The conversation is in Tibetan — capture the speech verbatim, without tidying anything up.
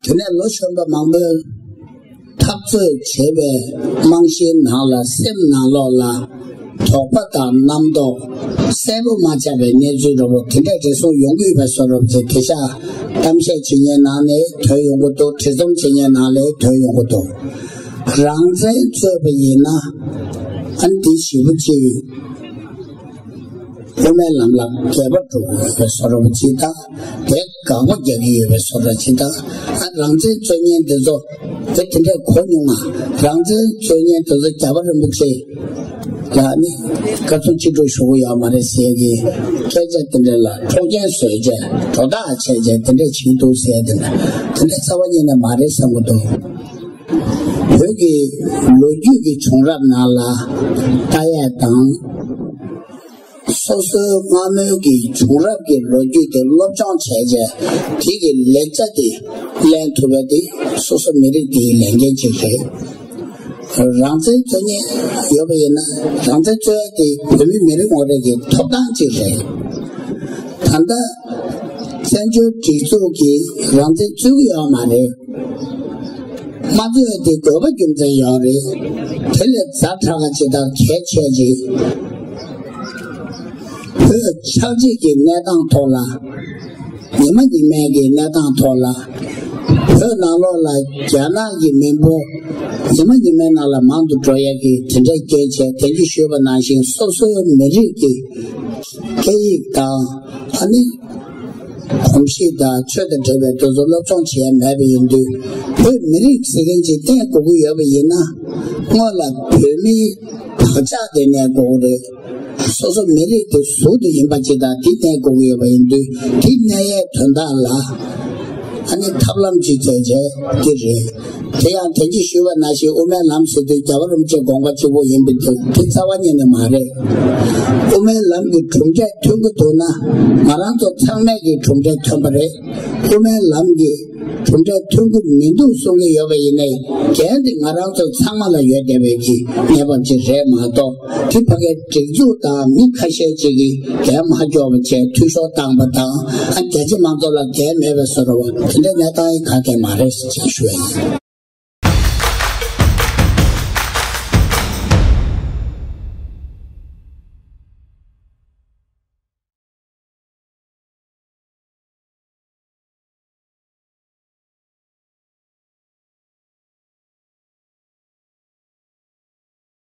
དེ་ནས་ལོ་གཞོན་པ་མང་པོས་འཐབ་རྩོད་བྱེད་པའི་རྨང་གཞིའི་ནང་ལ་སེམས་ནང་ལོགས་ལ་དོགས་པ་དང་རྣམ་རྟོག་གསལ་པོ་མ་ཆགས་པའི་གནས་ཚུལ་འདྲ་པོ་དེ་འདྲ་རེ་ཟུང་ཡོང་གི་ཡོད་པའི་བཟོ་འདྲ་པོ་ཅིག་དེ་ཆ་གཏམ་བཤད་བྱེད་མཁན་ནང་ནས་ཐོན་ཡོང་གི་འདུག་དྲི་རྩོམ་བྱེད་མཁན་ནང་ལས་ཐོན་ཡོང་གི་འདུག་རང་བཙན་རྩོད་པ་ཡིན་ན་ཨ་ནི་དེ་ཞེ་པོ་ཅིག་དབུ་མའི་ལམ་ལ་འགལ་བ་འགྲོ་གི་ཡོད་པའི་བཟོ་འདྲ་པོ་ཅིག་དང་། དེ་དགག་པ་རྒྱག་གི་ཡོད་པའི་བཟོ་འདྲ་ཅིག་དང་། ཨ་རང་བཙན་རྩོད་མཁན་དེ་ཚོ་དེ་དེ་འདྲས་གོ་མྱོང་ང་། རང་བཙན་རྩོད་མཁན་དེ་ཚོ་རྒྱལ་བ་རིན་པོ་ཆེ་ལ་ནི་བཀའ་ཚོགས་སྤྱི་སྒྲོག་ཞུ་གི་ཡོད་མ་རེད་ཟེར་གི་སྐད་ཆ་དེ་འདྲས་ལ་འཁྲོག་རྐྱེན་བཟོས་བྱས་སྒྲོ་བཏགས་བྱས་བྱས་དེ་འདྲས་བྱེད་འདུག་ཟེར་དེ་འདྲ་དེ་འདྲས་རྩ་བ་ཉིད་ནས་མ་རེད་བསམ་གི་འདུག་བོད་ཀྱི་ལོ་རྒྱུས་ཀྱི་བྱུང་རབས་ནང་ལ་ལྟ་ཡས་དང་། སོ་སོའི་སྔ་མོའི་གི་བྱུང་རབས་ཀྱི་ལོ་རྒྱུས་དེ་སློབ་སྦྱོང་བྱས་རྗེས་དེ་གི་ལེགས་ཆ་དེ་ལེན་ཐུབ་པ་དེ་སོ་སོ་མི་རིགས་དེའི་ལས་འགན་ཅིག་རེད། རང་བཙན་རྩོད་མཁན་ཡོད་པ་ཡིན་ན་རང་བཙན་རྩོད་ཡ་དེ་བོད་མི་མི་རེ་ངོ་རེ་གི་ཐོབ་ཐང་ཅིག་རེད། ད་ལྟ་བཙན་བྱོལ་སྒྲིག་འཛུགས་ཀྱིས་རང་བཙན་རྩོད་ཀྱི་ཡོད་མ་རེད། མ་རྩོད་དེ་དགོས་པ་རྒྱུ་མཚན་ཡོད་རེད། དེ་ལས་ཛ་དྲག་ག་ཅིག་དང་གལ་ཆེ་ཅིག་བོད་ཆགས་འཇིག་གི་གནས་སྟངས་ཐོག་ལ། ཉི་མ་ཉི་མའི་གི་གནས་སྟངས་ཐོག་ལ། བོད་ནང་ལོགས་ལ་རྒྱ་ནག་གི་མི་འབོར་ཉི་མ་ཉི་མའི་ནང་ལ་མང་དུ་འགྲོ་ཡ་གི་དེ་འདྲའི་རྐྱེན་བྱས། དེང་གི་ཞུས་པ་ནང་བཞིན་སོ་སོའི་མི་རིགས་ཀྱི་སྐད་ཡིག་དང་ཨ་ནི། གོམས་གཤིས་དང་ཆོས་དང་འབྲེལ་བའི་དེ་ཚོ་སློབ་སྦྱོང་བྱེད་ཡ་མེད་པ་ཡིན་དུས། བོད་མི་རིགས་ཟེར་མཁན་ཅིག་བསྟེན་དགོས་ཀྱི་ཡོད་པ་ཡིན་ན། སྔོན་ལ་བོད་མིའི་བག་ཆགས་དེ་གནས་དགོས་ཀྱི་རེད། སོ་སོ་མི་རིགས་དེ་གཟུགས་དེ་ཡིན་པ་ཅིག་དང་དེ་གནས་དགོས་ཀྱི་ཡོད་པ་ཡིན་དུས། དེ་གནས་ཡའི་དོན་དག་ལ་ཨ་ནི་ཐབས་ལམ་ཅིག་བཙལ་བྱས་དེ་རེད། དེ་ཡང་དེང་གི་ཞུས་པ་ནང་བཞིན་དབུ་མའི་ལམ་ཟེར་དུས་རྒྱལ་བ་རིན་པོ་ཆེའི་དགོངས་པ་གཅིག་པོ་ཡིན་པའི་དོན་དེ་རྩ་བ་ཉིད་ནས་མ་རེད། དབུ་མའི་ལམ་གྱི་གྲུབ་འབྲས་ཐོན་གྱི་འདུག་ན་ང་རང་ཚོ་ཚང་མས་ཀྱི་གྲུབ་འབྲས་ཐོན་པ་རེད། དབུ་མའི་ལམ་གྱི་གྲུབ་འབྲས་ཐོན་གྱི་མི་འདུག་གསུང་གི་ཡོད་པ་ཡིན་ནའི་འགན་དེ་ང་རང་ཚོ་ཚང་མ་ལ་ཡོད་བསྡད་པའི་གི་གནས་བབ་ཅིག་རེད་མ་གཏོགས། དེ་ཕ་གའི་སྒྲིག་འཛུགས་དང་མི་ཁ་ཤས་ཅིག་གིས་འགན་མ་འཁྱོག་པ་བྱས་འཐུས་ཤོར་བཏང་པ་དང་། ཨ་རྒྱ་ཆེ་མང་ཚོགས་ལ་འགན་མེད་པའི་བཟོ་འདྲ་བ་དེ་འདྲའི་གནས་སྟངས་ག་གེ་མ་རེད་ཟེར་ཅིག་ཞུ་ཡ་ཡིན།